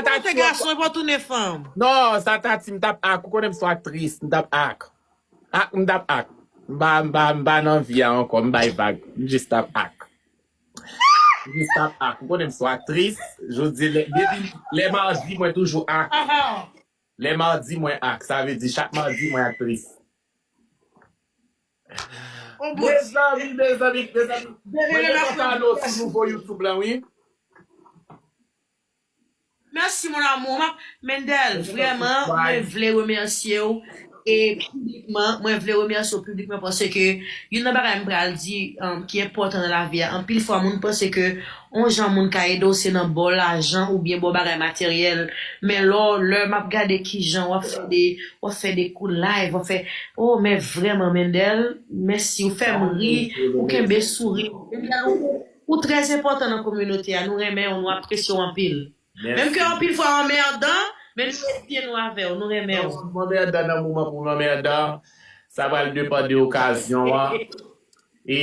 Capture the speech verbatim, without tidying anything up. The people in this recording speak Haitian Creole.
Ou te gason, e pa w tounen fanm. Non, sa Tati, m t ap ak. Ou konnen m se yon aktris, m t ap ak. Ak, m t ap ak. M pa, m pa, m pa nan vi a ankò, m bay vag. M jis t ap ak. M jis t ap ak. Ou konnen m se yon aktris, jodi, lè, depi, lè madi, mwen toujou ak. Lè madi, mwen ak. Sa vle di, chak madi, mwen aktris. Oh, Bondye. Mezanmi, mezanmi, mezanmi. Mwen gentan pale w sou nouvo YouTube lan, wi. Mèsi, mon amour. M ap, Mendel, vrèman, mwen vle remèsye w. E piblikman, mwen vle remèsye w piblikman paske youn nan bagay m pral di um, ki enpòtan nan lavi a. Anpil fwa, moun panse ke yon jan moun ka ede w se nan ba w lajan oubyen ba w bagay materyèl. Men lè w, lè m ap gade kijan w ap fè de, w ap fè de kou live, w ap fè, oh, men vrèman, Mendel, mèsi. Ou fè m ri, ou kenbe souri. Mendel, ou, ou trè enpòtan nan kominote a. Nou renmen w, nou apresye w anpil. Menm ke anpil fwa w anmèdan, men nou ret byen nou avè w, nou renmen w. Mwen anmèdan nan moman pou mwen anmèdan. Sa pral depann de okazyon an. E